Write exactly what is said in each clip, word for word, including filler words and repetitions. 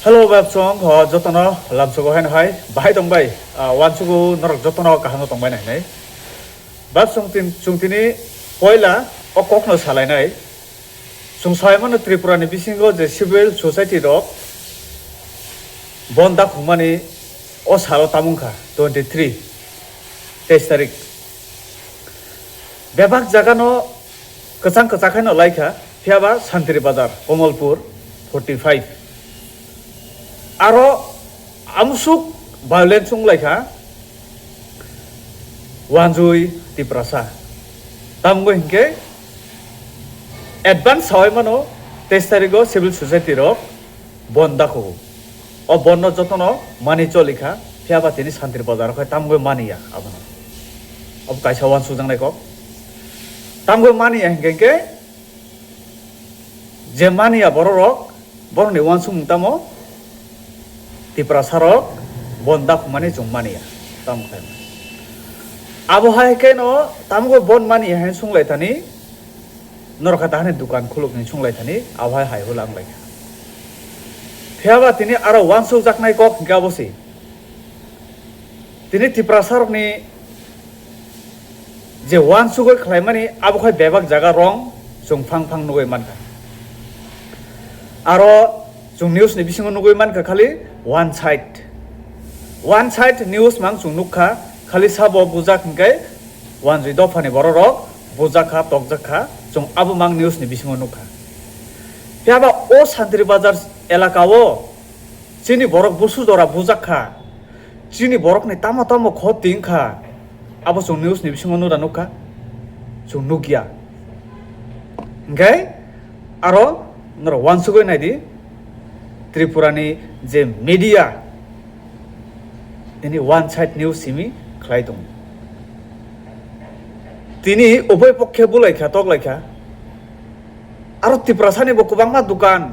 Hello, bebsong, ho, jotono lamsogo hai hai, bahai tong bai, ah, wansugo norok jotono kaham tong bai nai nai. Bebsong tin, chung tini poila o kokno salai nai. Chung sai mano Tripura ni bisingo je civil society rok bon da khumani o salo tamung kha twenty three, teis tarik. Bebak jaga no kwchang kwchak haino lai kha, phiya ba Santri Bazar, Komolpur, forty five. Aro amsuk violence wng lai kha Wanjui Tiprasa. Tamgo hinkhe advance sawai mano teis tarigo civil society rok bon da kho. O bon no jotono mani choli kha, phiya ba tini Santri Bazar khai tamgo mani ya abono. Ob kaisa wansuk jang nai kok. Tamgo mani ya hinkhe, hinkhe je mani ya borok rok, borok ni wansuk mung tamo Tiprasa rok bon da khumani chung mani ya. Tam khai. Abo hai khe no tamgo bon mani ya hin sung lai thani. Norok kha tahani dukan khuluk ni sung lai thani, abo hai hai hula wng lai kha. Phiya ba tini aro wansuk jaknai kok hinkhe abo se. Tini Tiprasa rokni je wansugoi khlaimani abo khai bebak jaga rong chung phang phang nugui mankha. Aro chung news ni bisingo nugui mankha khali one side. One side news mang chung nukha, khali sabo bujak hinkhe Wanjui dophani borok rok bujak kha, tokjak kha, chung abo mang news ni bisingo nukha. Phiya ba o Santri Bazar elaka o chini borok busu jora bujak kha, chini borok ni tamo tamo kho ting kha, abo chung news ni bisingo nura nukha, chung nukya. Hinkhe aro norok wansugoi naidi, Tripura ni je media, tini one side news simi khlai tongo. Tini uboi pokhe bulai kha, tok lai kha. Aro Tiprasa ni bo kwbangma dukan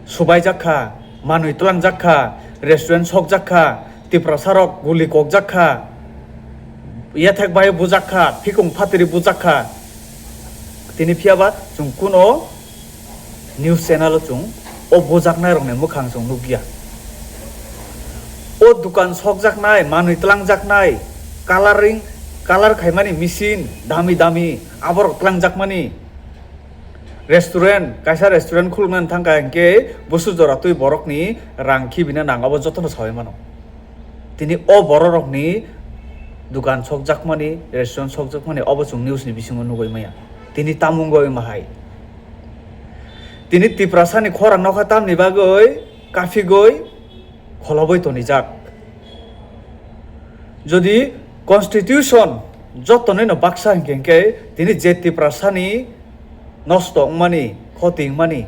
subai jak kha, manwi twlang jak kha, restaurant sok jak kha, Tiprasa rok guli kok jak kha, yathek bai bujak kha, phikung phatri bujak kha. Tini phiya ba chung kuno news channel o chung o bujaknai rokni mwkhang chung nukya. O dukan sokjaknai, manwi twlangjaknai, coloring, color khaimani machine dami dami aborok twlangjakmani. Restaurant, kaisa restaurant khuluknani thangkha hinkhe busu jora twi borokni rang khibina nang, abo jotono sawi mano. Tini o bororokni dukan sokjakmani, restaurant sokjakmani, obo chwng news ni bisingo nugui maya. Tini tamo wngwi mahai? Tini Tiprasani khorang nokha tamni bagwi kaphigwi kholobwi tonijak. Jodi constitution jotonino baksa hinkhe, hinkhe tini je Tiprasani nosto wngmani, khoti wngmani,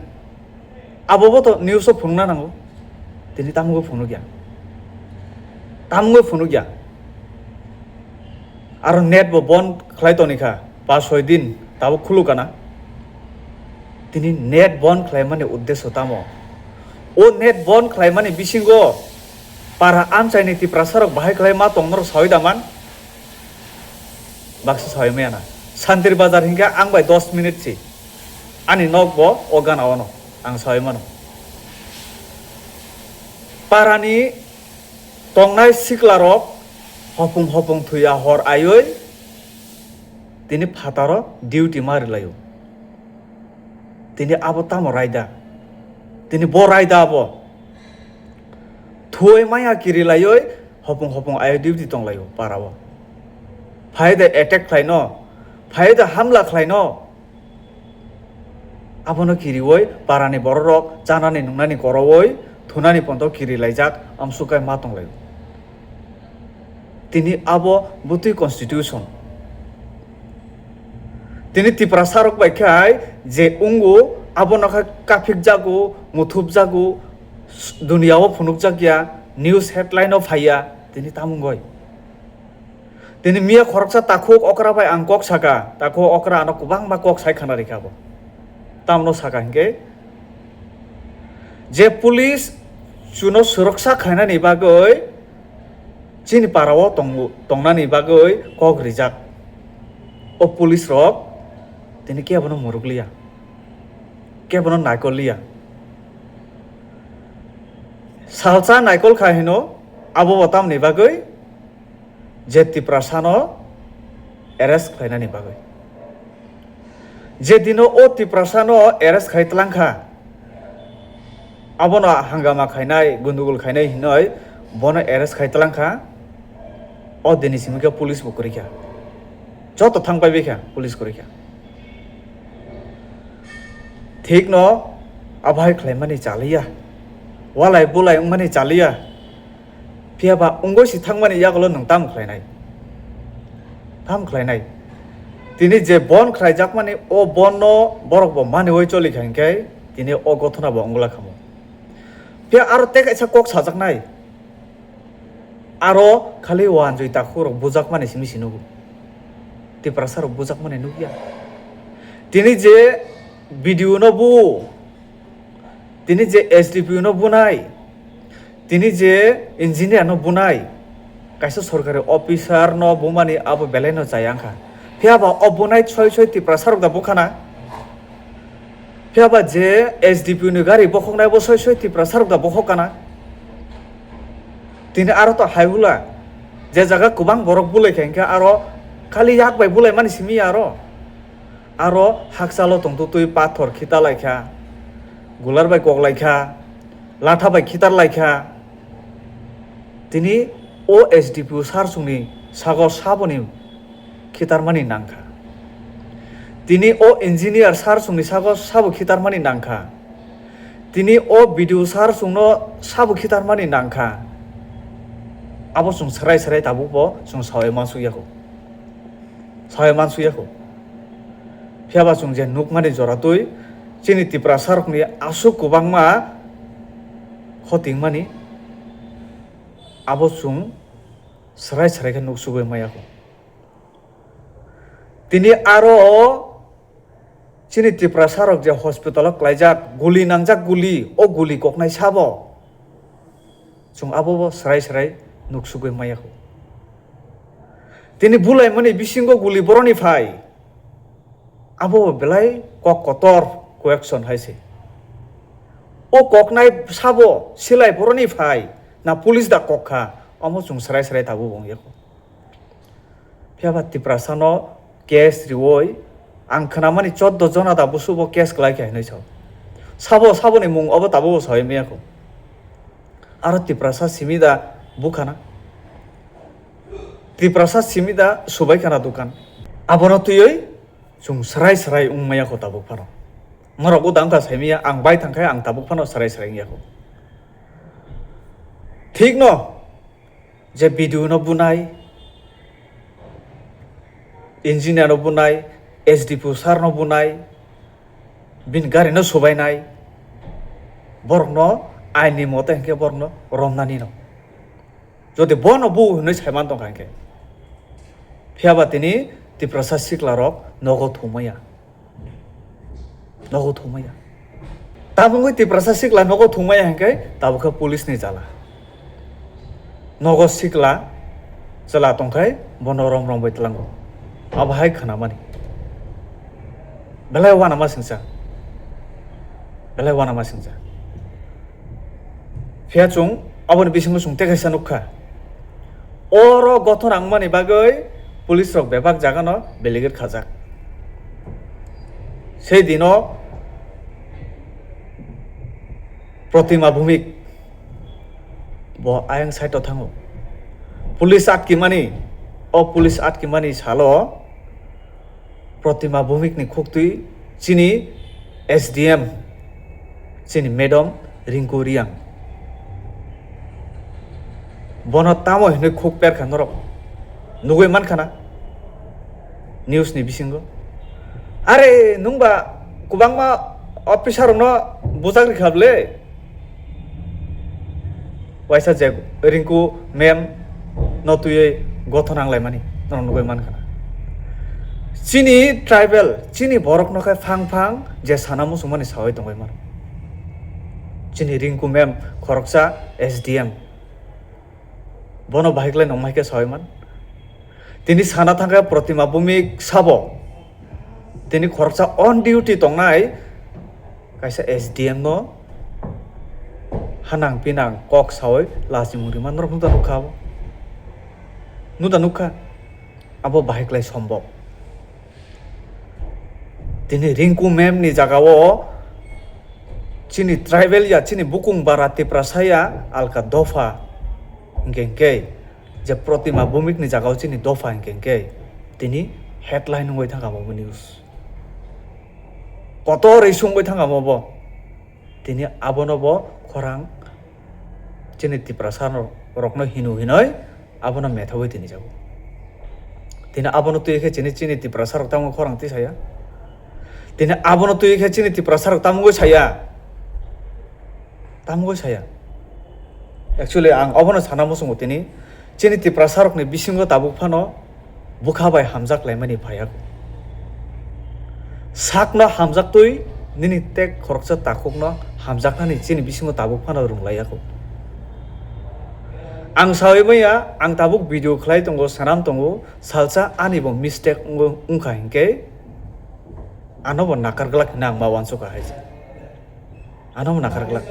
abobo to news o phunukna nango. Tini tamungwi phunukya. Tamungwi phunukya. Aro net bo bon khlai tonikha. Pas soi din tabuk khulukana. Tini net bon khlaimani uddesho tamo? O net bon khlaimani bisingo para amchaini Tiprasarok bahai khlai ma tong norok sawi da man? Baksa sawi maya na. Santri Bazar hinkhe ang bai dos minute si. Ani nok bo o gana ono. Ang sawi mano. Parani tongnai siklarok hopung hopung thuya hor aiwi tini phataro duty ma rilaio. Tini abo tamo raida? Tini bo raida abo. Thuwi maya kiri laiwi hopung hopung ayo duty tonglaio parao. Phai de attack khlaino, phai de hamla khlaino. Abono kiriwi parani bororok chanani nungnani korowi thunani pondo kiri laijak amsukai ma tonglaio. Tini abo bwtwi constitution. Tini Tiprasarok bai khai je wngo, abono khe kaphikjago, muthupjago, s-, duniao phunukjakya, news headline o phaiya, tini tamungoi. Tini miya khoroksa takhuk okra bai ang kok saka, takhuk okra ano kwbangma kok sai khana rikha bo. Tamno saka hinkhe, je police chuno suroksa khainani bagwi chini parao tongo, tongnani bagwi kok rijak. O police rok Tini kebono murukliya, kebono naikolliya. Salsa naikol kha hino, abo bo tamni bagwi je Tiprasano arrest khlainani bagwi. Je dino o Tiprasano arrest khai tlang kha, abono hangama khainai, gundugul khainai hinoi bono arrest khai tlang kha. O dini simi khe police bo kwrwi kha, joto thang pai bai kha, police kwrwi kha. Thik no, abo hai khlaimani chaliya, walai bulai wngmani chaliya. Phiya ba wngwi si thangmani yagulo nwng tamo khlainai? Tamo khlainai? Tini je bon khlaijakmani, o bonno borok bo maniwi choli kha hinkhe, tini o gothona bo wngla khamu. Phiya aro tei kaisa kok sajaknai, aro khali wanjwi takhuk rok bujakmani simi si nugo. Tiprasa rok bujakmani nukya. Tini je B D O no bu, tini je S D P O no bunai, tini je engineer no bunai, kaisa sorkari officer no bumani abo belai no chaya wngkha. Phiya ba o bunai soi soi Tiprasa rok da bukhana? Phiya ba je S D P O ni gari bokhoknai bo soi soi Tiprasa rok da bokhok kana? Tini aro to hai hula, je jaga kwbang borok bulai kha hinkhe aro khali yak bai bulai mani simi aro. Aro hakchalo tongtwtwi pathor khitar lai kha, gular bai kok lai kha, latha bai khitar lai kha. Tini o S D P O sir chwngni sago saboni khitarmani nangkha. Tini o engineer sir chwngni sago sabo khitarmani nangkha. Tini o B D O sir chwngno sabo khitarmani nangkha. Abo chwng serai serai tabukbo chwng sawi mansukya kho. Sawi mansukya kho. Phiya ba chwng je nukmani joratwi chini Tiprasa rokni aswk kwbangma khotingmani abo chwng serai serai khe nuksugwi maya kho. Tini aro chini Tiprasa rok je hospital o klaijak, guli nangjak guli, o guli koknai sabo. Chwng abo bo serai serai nuksugwi maya kho. Tini bulaimani bisingo guli boroni phai. Abo bo belai kok kotor question hai se. O koknai sabo silai boroni phai na police da kok kha, omo chwng serai serai tabuk wng ya kho. Phiya ba Tiprasa no case riwi ang khwnamani choddo jona da busu bo case kwlai kha hinwi sao. Sabo, saboni mung obo tabuk bo sawi maya kho. Aro Tiprasa simi da bukhana. Tiprasa simi da subai khana dukan. Abono twiwi chwng serai serai wng maya kho tabuk phano. Norok uda wngkha saimaya, ang bai thangkhe ang tabuk phano serai serai wng ya kho. Thik no, je B D O no bunai, engineer no bunai, S D P O sir no bunai, bini gari no subainai, borok no aini mote hinkhe borok no romnani no. Jodi bono bu hinwi saiman tongkha hinkhe, phiya ba tini Tiprasa sikla rok nogo thumaya. Nogo thumaya. Tabukgwi Tiprasa sikla nogo thumaya hinkhe tabukhe police ni jala. Nogo sikla chwla tongkhai bono rom rom bai tlango. Abo hai khwnamani. Belai uanama singcha. Belai uanama singcha. Phiya chwng aboni bisingo chwng tei kaisa nukha. Oro gothon wngmani bagwi police rok bebak jagano belegir khajak. Sei dino Protima Bhumik bo ayang side o thango. Police atkimani, o police atkimani salo Protima Bhumikni khuktwi chini S D M, chini madam Rinku Riang. Bono tamo hinwi khuk perkha norok nugwi mankha na news ni bisingo. Are nwng ba kwbangma officer rokno bujak rikha bwle. Waisa je Rinku ma'am no twiwi gothon wnglaimani norok nugwi mankha na. Chini tribal, chini borok no khe phang phang je sana muchungmani sawi tongwi mano. Chini Rinku ma'am khoroksa S D M. Bono bahai khlai nongmai khe sawi man. Tini sana thangkhe Protima Bhumik sabo. Tini khoroksa on duty tongnai kaisa S D M no hanang pinang kok sawi lachimung rima norok nukha nukha abo. Nukha nukha abo bahai klai sombok. Tini Rinku ma'am ni jaga o chini tribal ya, chini bukung bara Tiprasa ya alka dopha hingke hingke je Protima Bhumik ni jaga o chini dopha hingke hingke tini headline wngwi thangkha abo news. Kotor isungwi thangkha abo. Tini abono bo khorang chini Tiprasa rokno hino hinoi abono methawi tini jago. Tini abono twi khe chini, chini Tiprasa rok tamo khorang twi saya. Tini abono twi khe chini Tiprasa rok tamo saya. Tamo saya. Actually, ang obono sana muchungo tini chini Tiprasa rokni bisingo tabuk phano bwkha bai hamjak laimani phaiya. Sakno hamjaktwi nini tek khoroksa takhukno hamjaknani chini bisingo tabuk phano rwng laiya kho. Ang sawi maya, ang tabuk video khlai tongo, sanam tongo, salsa ani bo mistake wngkha hinkhe ano bo nakar glak hinwi ang ma uansukha hai se. Ano nakar glak.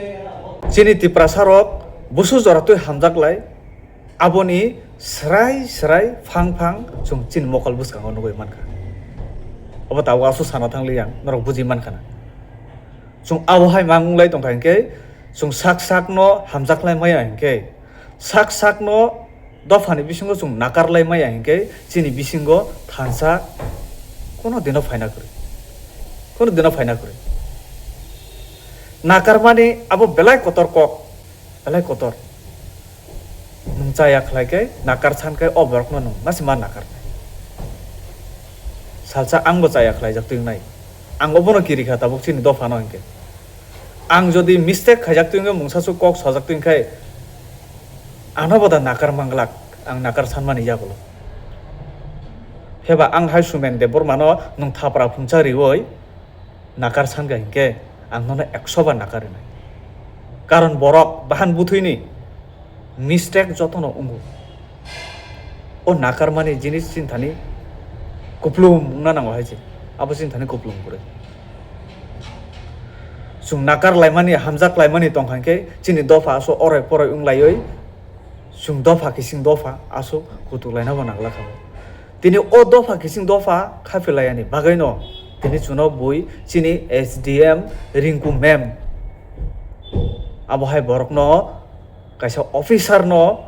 Chini Tiprasa rok busu jora twi hamjak lai. Aboni srai srai phang phang chwng chini mokol bwskango nugwi mankha. Obo tabuk aswk sana thangli ang, norok buji mankha na. Chwng abo hai mang wng lai tongkha hinkhe, chwng sak sak no hamjak lai maya hinkhe, sak sak no dophani bisingo chwng nakar lai maya hinkhe chini bisingo thansa kono dino phaina kwrwi, kono dino phaina kwrwi. Nakar mani abo belai kotor kok, belai kotor. Nwng chaya khlai khe nakar san khe o borokno nwng masi ma nakar nai. Salsa ang bo chaya khlaijak twi nai. Ang obono kiri kha tabuk chini dophano hinkhe. Ang jodi mistake khaijak twi wngkhe, mungsa su kok sajak twi wngkhe, ano bo da nakar manglak, ang nakar sanmani yagulo. Pheba ang hai Sumen Debbarmano nwng thapra phungsa riwi nakar sankha hinkhe, ang nono ekso bar nakar rinai. Karon borok bahan buthwini mistake jotono wngo. O nakarmani jinis chini thani kuplung wngna nango hai se. Abo chini thani kuplung kwrwi. Chwng nakar laimani, hamjak laimani tongkha hinkhe chini dopha aswk oroi poroi wng laiwi chwng dopha kising dopha aswk kutuk laina bo nangla kha. Tini o dopha kising dopha kha phi laiyani bagwino tini chwngno bui chini S D M Rinku ma'am abo hai borokno kaisa officer no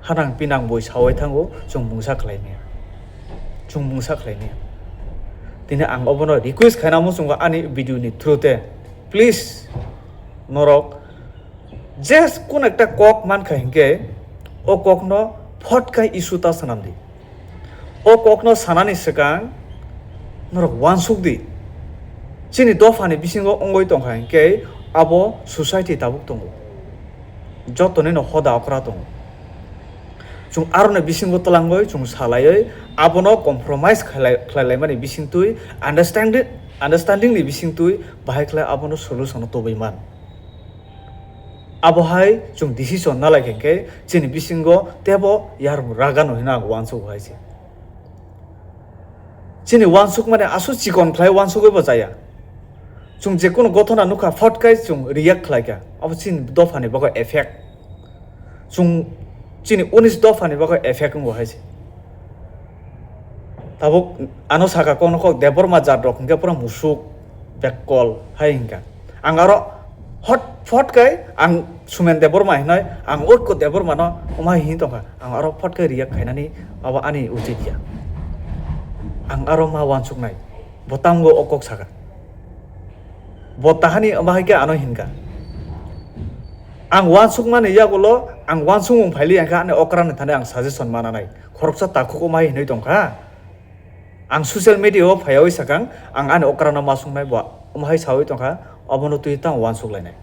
hanang pinang bui sawi thango, chwng mungsa khlai maya, chwng mungsa khlai maya. Tini ang obono request khaina muchungo ani video ni through te, please, norok je kun ekta kok mankha hinkhe o kok no phot khai issue ta swnam di. O kokno sanani swkang norok uansuk di. Chini dophani bisingo wngwi tongkha hinkhe abo society tabuk tongo. Jotonino hoda okra tongo. Chwng aroni bisingo twlangwi chwng salaiwi abono compromise khlai-, khlailaimani bisingtwi understanding, understanding ni bisingtwi bahai khlai abono solution tubui man. Abo hai chwng decision nalai khe, khe chini bisingo tebo yarwng ragano hino ang uansuk hai se. Chini uansuk mani aswk chikon khlai uansugwi bo chaya. Chwng je kunu gothona nukha, phot khai chwng react khlai kha. Abo chini dophani bagwi effect. Chwng chini unis dophani bagwi effect wngo hai se. Tabuk ano saka kokno kok Debbarma jat rok hinkhe pura musuk, bekkol hai hinkha. Ang aro hot, phot khai ang Sumen Debbarma hinoi, ang Oikko Debbarma no wngma hini tongkha. Ang aro phot khai react khainani abo ani uchit ya. Ang aro ma uansuknai. Bo tamgo o kok saka. Bo tahani wngma hai khe ano hinkha. Ang uansukmani yagulo ang uansukmung phaili ang khe ani okra ni thani ang suggestion mananai. Khoroksa takhuk wngma hai hinoi tongkha. Ang social media o phaiyawi sakang, ang ani okra no ma sungnai bo, omo hai sawi tongkha, obono twi tang uansuk lainai.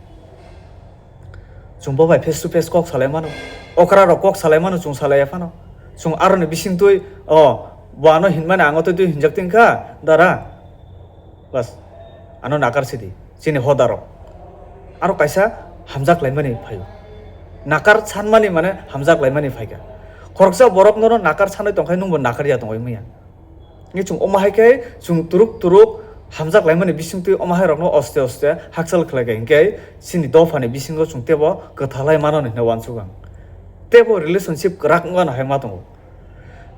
Chwng bo bai face to face kok salai mano, okra rok kok salai mano, chwng salai ya phano. Chwng aroni bising twi, o, bo ano hinmani ang o twi twi hinjak twi kha, dara. Bas, ano nakar sidi, chini hoda rok. Aro kaisa hamjak laimani phaio. Nakar sanmani mane hamjak laimani phaikha. Khoroksa borok nono nakar sanwi tongkhai nwngbo nakar ya tongwi manya. Hingke chwng omo hai khe chwng turuk turuk hamjak laimani bisingtwi omo hai rokno oste oste hakchal khlai kha, hingke chini dophani bisingo chwng tebo kwthalai mano hinwi uansuk ang. Tebo relationship kwrak wngmano hai ma tongo.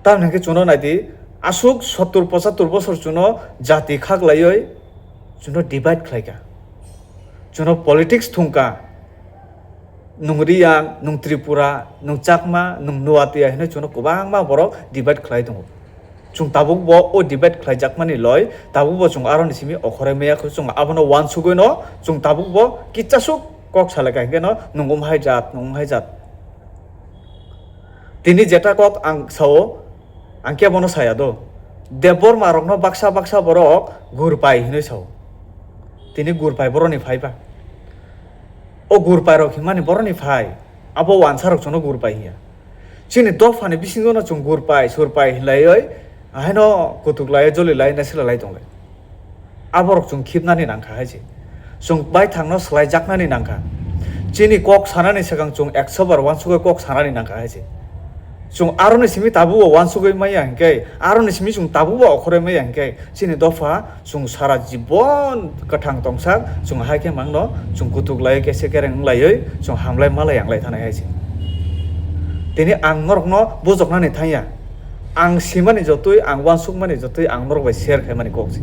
Tamoni hwnkhe chwngno naidi, aswk sottur pochattur bosor chwngno jati khaklaiwi chwngno divide khlaikha. Chwngno politics thungkha. Nwng Riyang, nwng Tripura, nwng Chakma, nwng Nuatia hinwi chwngno kwbangma borok divide khlai tongo. Chwng tabukbo o divide khlaijakmani loi, tabukbo chwng aroni simi okhoroi maya kho, chwng abono uansugwino chwng tabukbo kitsasuk kok salaikha, hwnkhe no nwng umhai jat, nwng umhai jat. Tini jeta kok ang sao, ang kebono saya do. Debbarma rokno baksa baksa borok gurpai hinwi sao. Tini gurpai boroni phaiba. O gurpai rok hinmani boroni phai. Abo uansa rok chwngno gurpai hinya. Chini dophani bisingo no chwng gurpai, surpai hinlaioi, ahaino kutuk lai, joli lai, naisila lai tonglai. Aborok chwng khibnani nangkha hai se. Chwng baithangno swlaijaknani nangkha. Chini kok sanani swkang chwng ekso bar uansugwi kok sanani nangkha hai se. Chwng aroni simi tabukbo uansugwi maya hinkhe, aroni simi chwng tabukbo okhoroi maya hinkhe, chini dopha chwng sara jibon kwthang tongsak, chwng hai khe mangno chwng kutuk lai khe se kereng wng laiwi chwng hamlai malai yang lai thanai hai se. Tini ang norokno bujoknani thangya. Ang simani jotoi, ang uansukmani jotoi, ang norok bai share khaimani kok se.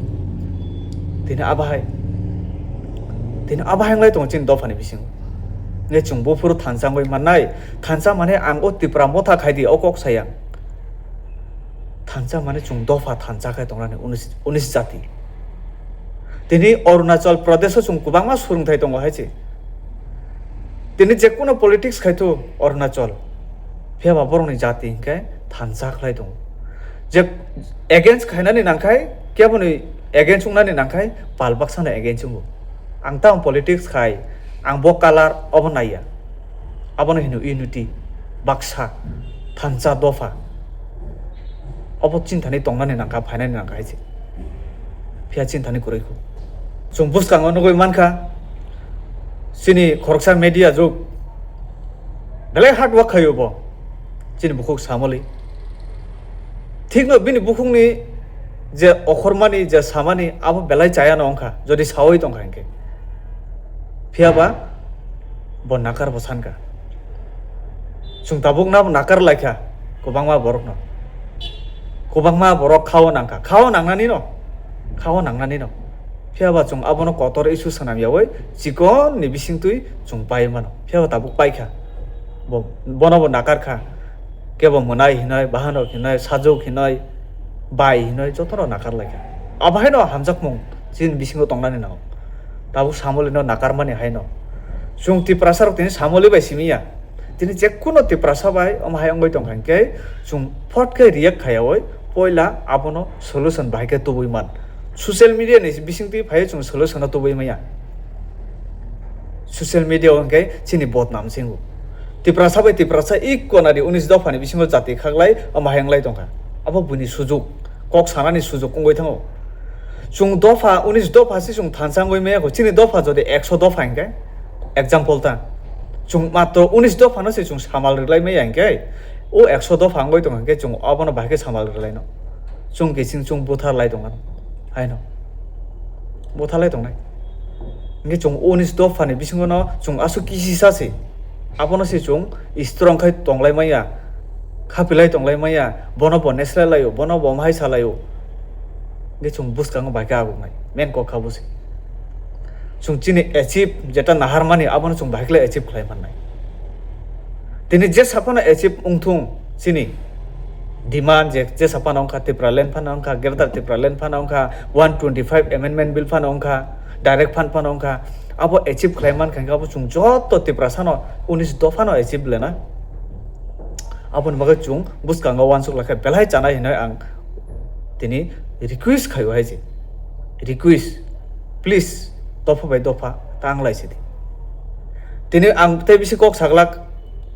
Tini abo hai, tini abo hai wng lai tongo chini dophani bisingo. Nge chwng buphuru thansa wngwi mannai, thansa mane ang o Tipra motha khai di, o kok saya. Thansa mane chwng dopha thansa khai tongnani unis, unis jati. Tini Arunachal Pradesh o chwng kwbangma swrwngthai tongo hai se. Tini jekunu politics khai thu Arunachal, phiya ba borokni jati hinkhe thansa khlai tongo. Je against khainani nangkhai, keboni against wngnani nangkhai, pal baksano against wngo. Ang tamo politics khai, ang bo color obo naiya. Abono hino unity, baksa, thansa, dopha. Obo chinthani tongnani nangkha, phainani nangkha hai se. Phiya chinthani kwrwi kho. Chwng bwskango nugwi mankha, chini khoroksa media jug belai hard work khaio bo, chini bukhuk samoli. Thikno bini bukhukni je okhormani, je samani, abo belai chayano wngkha, jodi sawi tongkha hinkhe. Phiya ba bo nakar bo sankha. Chwng tabuk nabo nakar laikha kwbangma borokno. Kwbangma borok khao nangkha. Khao nangnani no. Khao nangnani no. Phiya ba chwng abono kotor issue swnam yawi chikon ni bisingtwi chwng pai mano. Phiya ba tabuk paikha. Bo, bono bo nakar kha. Kebo mwnai hinoi, bahanok hinoi, sajwk hinoi, bai hinoi, jotono nakar laikha. Abo haino hamjakmung chini bisingo tongnani nango. Tabuk samolino nakarmani haino. Chwng Tiprasa rok tini samoli bai simi ya. Tini jekkuno Tiprasa bai omo hai wngwi tongkha hinkhe chwng phot khe react khaiyawi poila abono solution bahai khe tubui man. Social media ni bisingtwi phaiwi chwng solution no tubui manya. Social media o hinkhe chini bodnam singo. Tiprasa bai Tiprasa equal nadi unis dophani bisingo jati khaklai omo hai wngwi tongkha. Abo buini sujuk, kok sanani sujuk wngwi thango. Chwng dopha, unis dopha se chwng thansa wngwi maya kho. Chini dopha jodi ekso dopha hinkhe, example ta, chwng matro unis dopha no se chwng samal rwlai maya hinkhe, o ekso dopha wngwi tongkha hinkhe chwng abono bahai khe samal rwlai no. Chwng kising chwng buthar lai tongkha no. Haino. Buthar lai tongnai. Hinkhe chwng unis dopha ni bisingo no chwng aswk kisisa se. Abono se chwng strong khai tonglai maya. Khapilai tonglai maya, bono bo neslai laio, bono bo mahai salaio. Hinkhe chwng bwskango bai khe agungnai, main kok kha bo se. Chwng chini achieve jeta naharmani, abono chwng bai khe achieve khlai mannai. Tini jesa phano achieve wngthung chini demand je, jesa phano wngkha Tipraland phano wngkha, Greater Tipraland phano wngkha, one twenty five amendment bill phano wngkha, direct fund phano wngkha, abo achieve khlai mankha hinkhe abo chwng joto Tiprasano unis dophano achieve lena. Aboni bagwi chwng bwskango uansuk lai khe belai chanai hinwi ang tini request khaio hai se. Request, please, dopha bai dopha ta wng lai sidi. Tini ang tei bisi kok saglak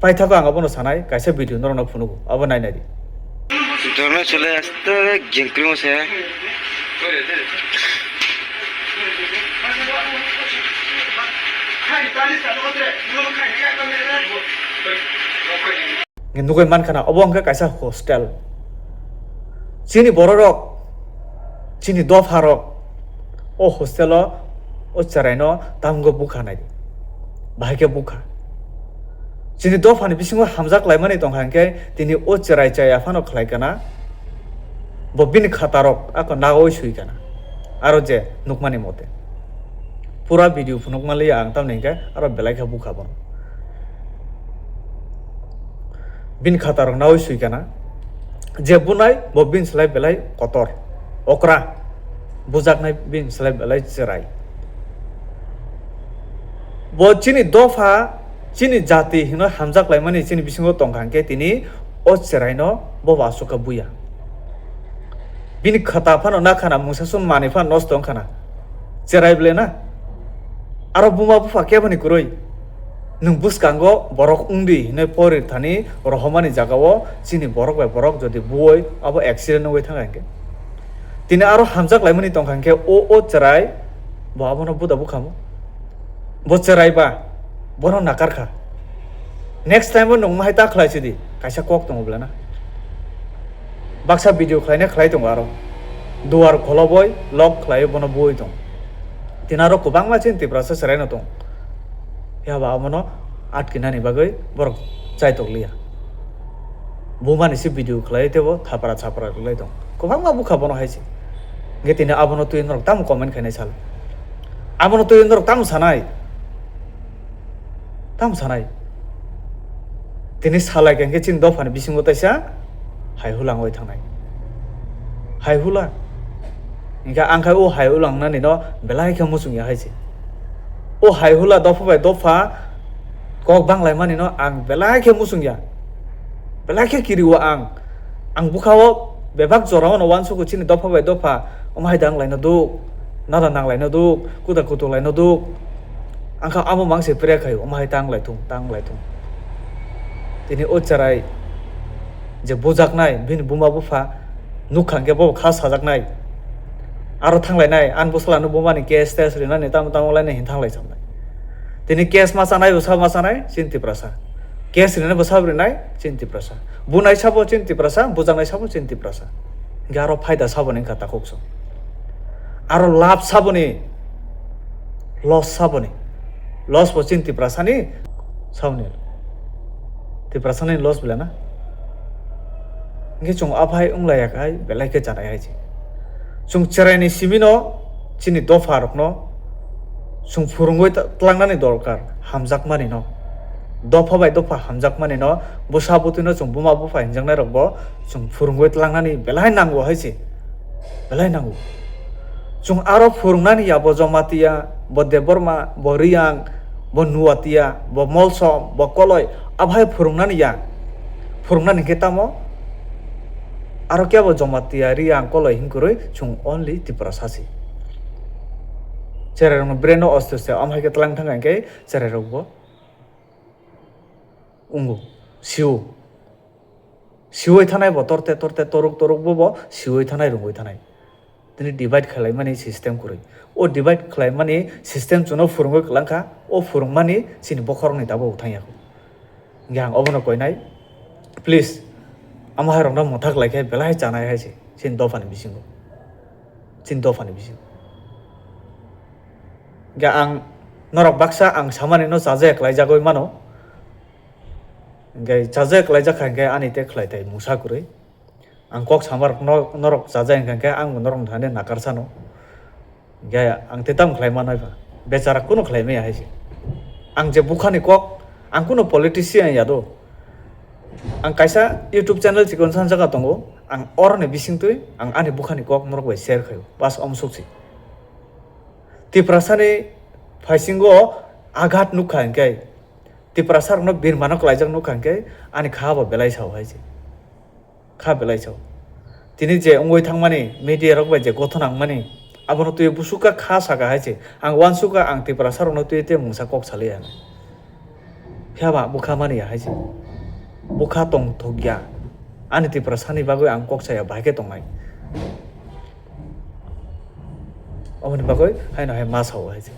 paithago ang abono sanai, kaisa video norokno phunugo, abo nai nai di. Dorna chole aste gengkrimo se. Nugui mankha na, obo hwnkhe kaisa hostel. Chini bororok Chini dopharok o hostel o, o chwraino tamgo bukha nai, bahai khe bukha. Chini dophani bisingo hamjak laimani tongkha hinkhe tini o chwrai chaya phano khlai kana, bo bini khatarok ako nagoi sui kana, aro je nukmani mote. Pura video phunukma liya ang, tamni hinkhe aro belai khe bukha bono. Bini khatarok nawi sui kana. Je bunai bo bini slai belai kotor, okra, bujaknai bini slai belai chwrai. Bo chini dopha, chini jati hino hamjak laimani chini bisingo tongkha hinkhe tini o chwraino bo bo aswk kha buya. Bini khata phano nakhana, mungsa sum manwi phano nosto wngkhana. Cherai ble na? Aro buma bupha keboni kwrwi? Nwng bwskango borok wngdi hinwi porir thani rohormani jagao chini borok bai borok jodi buoi abo accident wngwi thangkha hinkhe. Tini aro hamjak laimani tongkha hinkhe o, o cherai bo abono buda bukhamo. Bo cherai ba, bono nakar kha. Next time o nwng mahai ta khlai sidi, kaisa kok tongo bwlana. Baksa video khlaina khlai tongo aro. Duar kholoboi lock khlaiwi bono buoi tong. Tini aro kwbangma chini Tiprasa chwraino tong. Phiya ba abono atkinani bagwi borok chaitok liya. Bumani se video khlai teibo thapra chapra rwlai tong. Kwbangma bukha bono hai se. Hinkhe tini abono twi norok tamo comment khainai sal? Abono twi norok tamo sanai? Tamo sanai? Tini salai khe chini dophani bisingo taisa hai hula wngwi thangnai. Hai hula. Hinkhe ang khai o hai hula wngnani no belai khe muchung ya hai se. O hai hula dopha bai dopha kok banglaimani no ang belai khe muchung ya. Belai khe kiriwo ang. Ang bwkhao bebak jorao no uansugo chini dopha bai dopha. Omo hai da wnglaino duk, nada nanglaino duk, kuda kutuk laino duk. Ang kha amo mang se prea khaio, omo hai ta wnglai thung, ta wnglai thung. Tini o cherai je bujaknai, bini buma bupha nukha hinkhe bo kha sajaknai. Aro thanglainai, ani bwsla no bumani case test rinani tamo tamo lainai hin thanglai samnai. Tini case ma chanai, bwsa ma chanai, chini Tiprasa. Case rinai bwsa rinai, chini Tiprasa. Bunai sabo chini Tiprasa, bujaknai sabo chini Tiprasa. Hinkhe aro phaida saboni wngkha takhukso. Aro lab saboni, loss saboni. Loss bo chini Tiprasani saboni. Tiprasani loss bela na? Hinkhe chwng aphai wnglaiya khai belai khe chanai hai se. Chwng cheraini simino chini dopharokno chwng phwrwngwi ta-, tlangnani dorkar, hamjakmanino. Dopha bai dopha hamjakmanino, bwsa bwtwino chwng buma bupha hinjaknairokbo chwng phwrwngwi tlangnani belai nango hai se. Belai nango. Chwng aro phwrwngnani ya bo Jamatia, bo Debbarma, bo Riyang, bo Nuatia, bo Molsom, bo Koloi, aphai phwrwngnani ya. Phwrwngnani khe tamo? Aro kebo Jamatia, Riyang, Koloi hinkwrwi chwng only Tiprasa se. Cherairokno brain-o oste oste amhai khe tlang thangkha hinkhe cherairokbo wngo, sio. Sioi thanai bo torte torte toruk toruk bo bo sioi thanai rungoi thanai. Tini divide khlaimani system kwrwi. O divide khlaimani system chwngno phwrwngwi kwlangkha, o phwrwngmani chini bokhorokni tabuk thangya kho. Hinkhe ang obono koinai, please, amo hai rokno mwthak lai khe belai chanai hai se chini dophani bisingo. Chini dophani bisingo. Hinkhe ang norok baksa ang samani no chajak khlaijagwi mano. Hinkhe chajak khlaijak kha hinkhe ani tei khlai thai mungsa kwrwi. Ang kok sama rok no-, norok chajak hinkha khe ang bo norok thani nakar sano. Hinkhe ang tei tamo khlai manai ba? Bechara kunu khlai maya hai se. Ang je bukhani kok, ang kunu politician ya do. Ang kaisa YouTube channel chikon san jaga tongo. Ang oroni bisingtwi ang ani bukhani kok norok bai share khaio. Bas omsuk se. Tiprasani phaisingo aghat nukha hinkhe, Tiprasa rokno birmano klaijak nukha hinkhe, ani kha bo belai sao hai se. Kha belai sao. Tini je wngwi thangmani, media rok bai je gothon nangmani, abono twi busuka kha saka hai se. Ang uansukha ang Tiprasa rokno twi tei mungsa kok saliya. Phiya ba bwkha mani ya hai se. Bwkha tong thok ya. Ani Tiprasani bagwi ang kok saya bahai khe tongnai. Aboni bagwi haino hai ma sao hai se.